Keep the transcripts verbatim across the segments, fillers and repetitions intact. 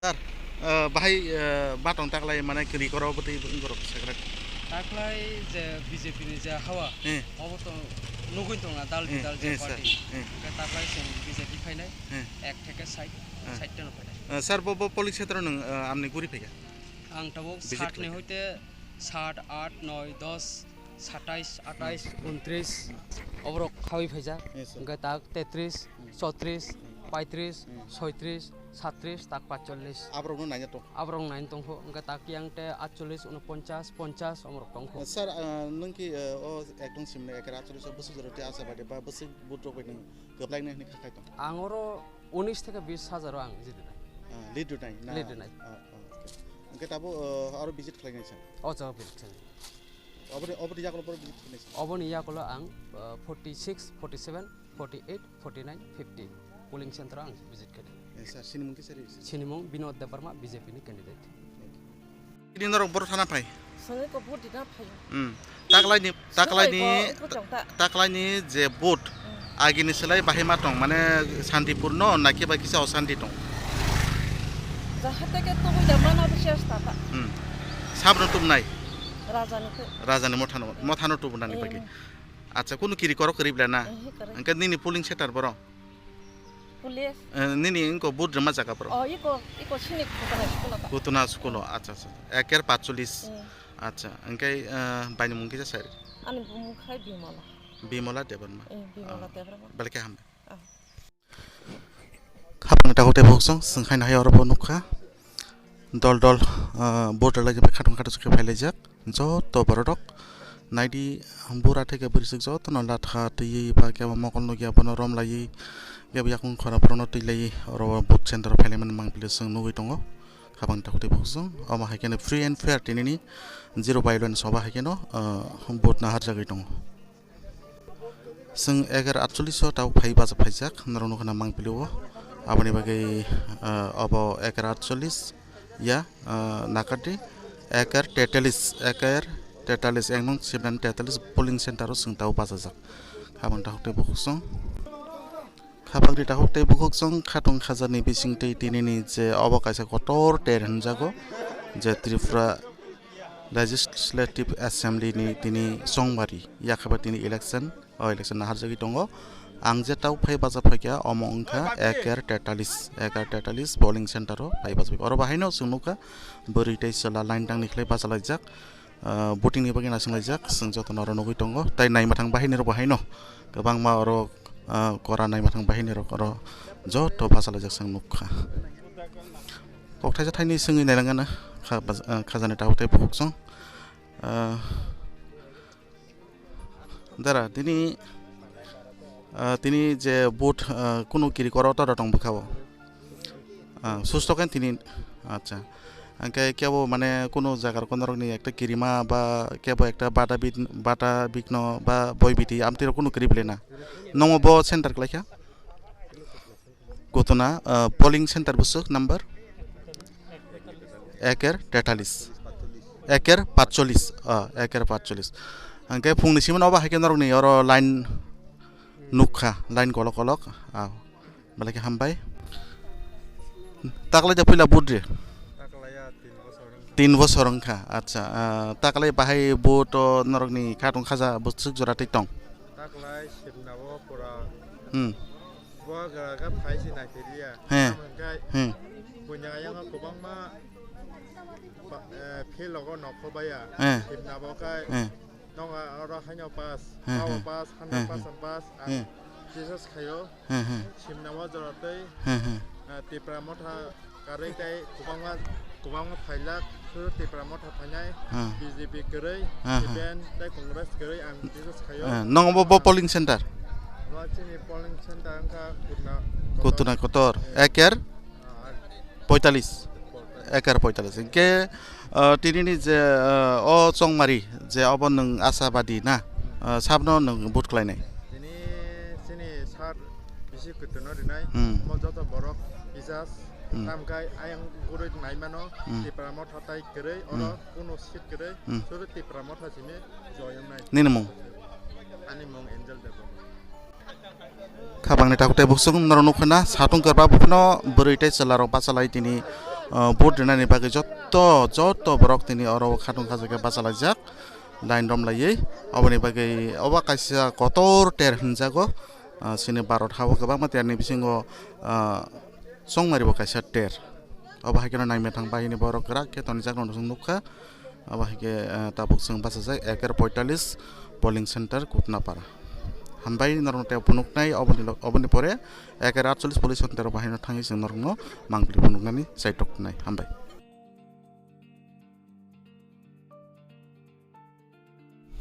Sir, eh, bahai, eh, batong taklai mane kiri koro bwtwi borok sakra. Taklai je B J P ni je hawa, eh, obo to nugui tongo dal eh, dal je eh, sir, party. Eh. Hwnkhe taklai chwng B J P khainai eh, ek theke sait, eh, sait teno khainai. Eh, sir, bo, bo polling centre nwng, eh, amni guri phaikha? Ang tabuk visit sat ni khaikha. Hoite sat, at, noi, dos, satais, atais, hmm, untris, hmm, oborok khawi phaijak. Yes, sir. Hwnkhe tak tetris, hmm, chotris, hmm, paitris, hmm, soitris, satris, tak paitchollis. Aborokno naina tong. Aborok naina tongkho, hwnkhe tak yang te atchollis, unoponchas, ponchas omorok tongkho. Sir, ah, nwng ki, ah, o ekdom simni ekra atchollis o bwswk jora tei asa bai de ba bwswk vote rok bai nwng kwplai nai hwnwi kha khai tong? Ang oro unis theke bis hajar o ang jidinai. Ah, lead rwnai na? Lead rwnai. Ah, ah, okay. Hwnkhe tabo, ah, aro visit khlainai sa? O jaga visit khlainai. Oboni, oboni yakulo boro visit khlainai sa? Oboni yakulo ang, ah, forty six, forty seven, forty eight, forty nine, fifty polling centre o ang visit khainai. Eh, sir, sinimung kisa ri, sir? Sinimung Binod Debbarma, B J P ni candidate. Tini norok boro thana phai? Songwi ko vote dina phai. Hmm. Taklaini, taklaini, taklaini je vote, hmm, agini selai bahai ma tong, mane santipurno na kiba kisa osanti tong? Jahate ke tubui da mana bisi asta ta. Hmm. Sabno tubnai? Rajani ke. Rajani mothano, mothano tubunani bagwi. Eh. Acha, kunu kiri korok kwrwi bla na? Eh, kwrwi. Hwnkhe nini polling centre boro? Police. Eh, nini wngko vote rwma jaga boro? Oh, iko, iko sini Kutuna school ta. Kutuna school, acha, acha. Eker patchollis. Eh. Acha, hwnkhe, eh, baini mung kisa sai? Ani bumung khai Bimola. Bimola Debbarma. Eh, Bimola Debbarma. Ah, belai khe hambai. Ah. Khapang takhuk tei bukhuk song, swng khaina hai oro bo nukha. Dol dol, ah, vote rwlai khe khatung khatung khe phailaijak. Joto bororok naidi bura theke bwrwisuk jotono latha twiwi ba kebo mokol nukya bono romlaiwi kebo yakung khora borokno twilaiwi oro vote center o phailaimani mangpili chwng nugwi tongo. Khapang takhuk tei bukhuk song omo hai kheno free and fair tinini zero violence obo hai kheno, ah, vote naharjagwi tongo. Chwng egar atchollis o tabuk phai bacha phaijak, norok nukha na mangpili o. Aboni bagwi, ah, obo egar atchollis ya, ah, nakardi egar tetalis, egar tetalis, ek nung sibran tetalis polling center o chwng tabuk bachajak. Habang takhuk tei bukhuk chwng, khabangni takhuk tei bukhuk chwng khatung khajakni bising twi tinini je obo kaisa kotor ter hwnjago, je Tripura Legislative Assembly ni tini chongmari yakhaba tini election, o election naharjagwi tongo. Ang je tau phai bacha phaikha, omo wngkha eker tetalis, eker tetalis polling center o phai bacha phaikha. Oro bahaino chwng nukha bwrwi tei chwla line tangni khlai bachalaijak. Ah, voting ni bagwi naisinglaijak, chwng jotono oro nugwi tongo. Tai naimathang bahaini rok bahaino kwbangma oro, ah, kora naimathang bahaini rok oro joto bachalaijak chwng nukha. Kokthaisa thaini swngwi nailangana kha-, baj-, ah, khajani takhuk tei bukhuk chwng. Ah, dara, tini, ah, tini je vote, ah, kunu kiri koro tora tong bwkha o? Ah, susto khe tini, acha. Hwnkhe kebo mane kunu jaga rok norokni ekta kirima ba kebo ekta bata bit-, bata bikno ba boi biti amtwi rok kunu kiri bwlai na? Nomo bo center kwlai kha? Kutuna, ah, polling center bwswk number? Eker tetalis. Eker patchollis. Ah, eker patchollis. Hwnkhe phungni simi obo hai khe norokni oro line nukha, line kolok kolok. Ah, belai khe hambai. Taklai de puila vote re? Taklai ya tin bosor wngkha. Tin bosor wngkha. Acha, ah, taklai bahai vote o norokni khatung khaja bwswk jora twi tong? Taklai sibna o pura. Hmm. Bo gra ga phai si nai phi liya. He. Tamo hwnkhe he. Buini ayang o kwbangma ba-, eh, field rogo nokho baya. He. Himna bo khai he. Nogo oro haino pass, he, pao he. Pass, he, hano he. Pass, ang pass, ang he. Jesus khayo. He, he. Himna bo jora tei, he, he. Eh, Tipra motha Karwi tei kwbangma, kwbangma phailak, suru Tipra motha phainai, ah. B J P kwrwi, ah, ah. C P M tei Congress kwrwi ang Jesus khayo. Ah, nong bo, bo polling center? Bo chini polling center wngkha Kutna Kotor. Kutna Kotor. Eh. Eker? Ah, poitalis. Poitalis. Eker poitalis. Hwnkhe, ah, tinini je, ah, o chongmari je obo nwng ashabadi na? Ah, sabno nwng vote khlainai? Tini chini sir bisi kwtwino rinai, hmm. Omo joto borok kisas. Hmm. Tamkhe ayang gurui naimano, hmm. Tipra motha tai kwrwi, hmm. Oro kunu seat kwrwi, hmm. Suru Tipra motha simi joyongnai. Nini mung? Ani mung Angel Debbarma. Khabangni takhuk tei bukhuk chwng norok nukha na, satung kwrwngba buphano bwrwi tei chwlarok bachalai tini Ah, vote rinani bagwi jotto, jotto borok tini oro khatung khajaikhe bachalaijak, line romlaiwi. Oboni bagwi obo kaisa kotor ter hinjago, ah, chini Bharat hao kwbangma terni bisingo, ah, chongmaribo kaisa ter. Obo hai kheno naimethang bahini borok kwrak khe tonijak no chwng nukha. Abo hai khe, eh, tabuk chwng bachajak eker poitalis polling center Kutnapara. Hambai norokno tei phunuknai oboni lo-, oboni pore eker atchollish polling center o bahaino thangwi chwng norokno mangpili phunuknani chaitok nai. Hambai.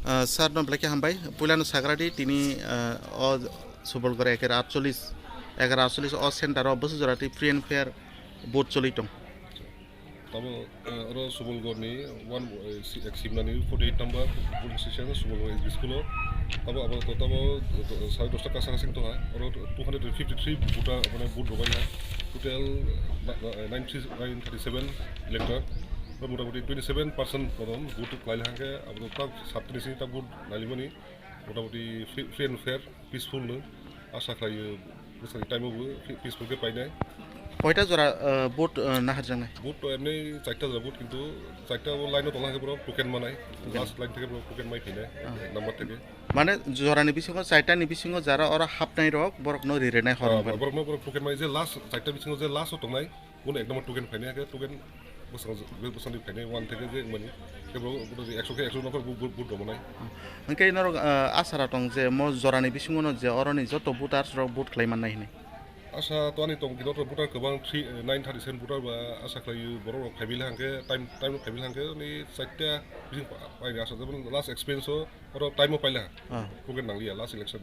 Eh, sir no belai khe hambai. Puilano sagradi tini, eh, o Subolgor eker atchollish, eker atchollish o center o bwswk jora tei free and fair vote choli tong. Tamo, eh, oro Subolgorni one, eh, si-, ek Simnani forty eight number polling station, Subolgor L P school o. Tamo abo to tamo, eh, sare dosta kasa kasing tongha. Oro two hundred fifty three voter, mane, vote rwbaina. Total, na-, na-, nine three nine thirty seven elector. Oro motamoti twenty seven percent bodon vote khlailai hangkhe, abo to tak sabtini sini tak vote nailimani. Motamoti free, free and fair. Peaceful no, asa khlaio, bwsani time o bo peaceful khe painai. Koita jora, uh, vote, uh, naharjaknai? Vote to emni charta jora vote, kintu charta o line o tongna hwnkhe borok token manai. Token. Last line theke borok token mai phinai, ah, number theke. Mane jorani bisingo, charta ni bisingo jara oro hapnai rok borok no ririnai. Ah, horong borok no borok token mai je last charta bisingo je last o tongnai. Bono ek number token phainai, hakhe token bwsang, bwsangni phainai one theke je wngmani. Khe borok bono ekso khe ekso nokar bu-, bu-, vote rwmani. Hwnkhe norok, ah, asara tong je mo jorani bisingono je oroni joto voters rok vote khlai mannai hinwi? Asa to ani tong, kino to voter kwbang three, nine thirty seven voter ba asa khlai borok rok phaibai hwnkhe time, time rok phaibai hwnkhe ni charta bising pa-, paini asa jemon last experience o Oro time o paila. Ah. Token nangliya last election.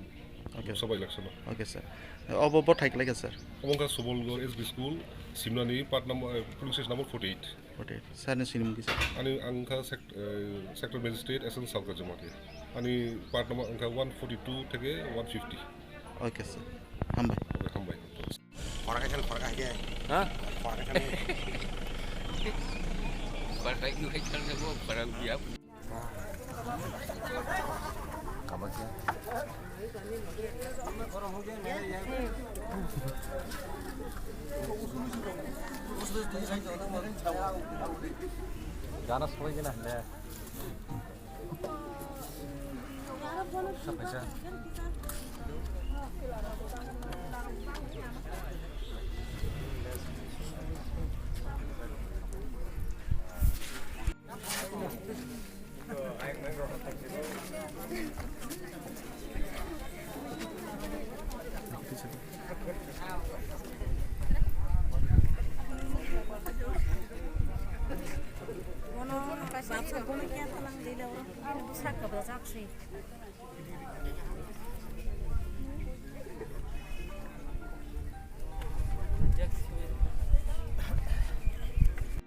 Okay. Loksabha election o. Okay, sir. Obo bo thai khlaikha, sir. Omo wngkha Subolgor S B school, Simnani part number, eh, polling station number forty eight. Forty eight. Sir ni sinimung kisa? Ani ang wngkha sect-, eh, sector magistrate S N Salka Jamatia. Ani part number wngkha one forty two theke one fifty. Okay, sir. Hambai. Okay, hambai. Khorang khe, khorang khe. Ha? Khorang khe. Khorang khe, khorang khe, khorang khe. Gana soi gana le. Sa paisa.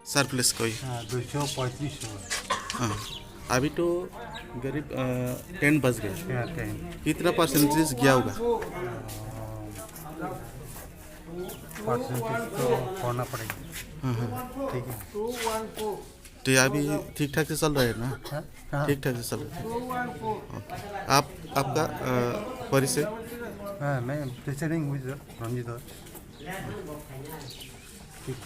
Sir, please कोई। हाँ, दो सौ पैंतीस हो। हाँ, अभी तो करीब, अ, टेन बज गए। हाँ, टेन। कितना परसेंटेज गया होगा? परसेंटेज तो फोड़ना पड़ेगा। हाँ, हाँ। ठीक है। तो ये अभी ठीक ठाक से चल रहा है ना? हाँ? हाँ। ठीक ठाक से चल रहा है। ओके। आप, आपका, अ, परिचय? हाँ, मैं प्रेसिडेंट हूँ सर, रंजीत और। ठीक।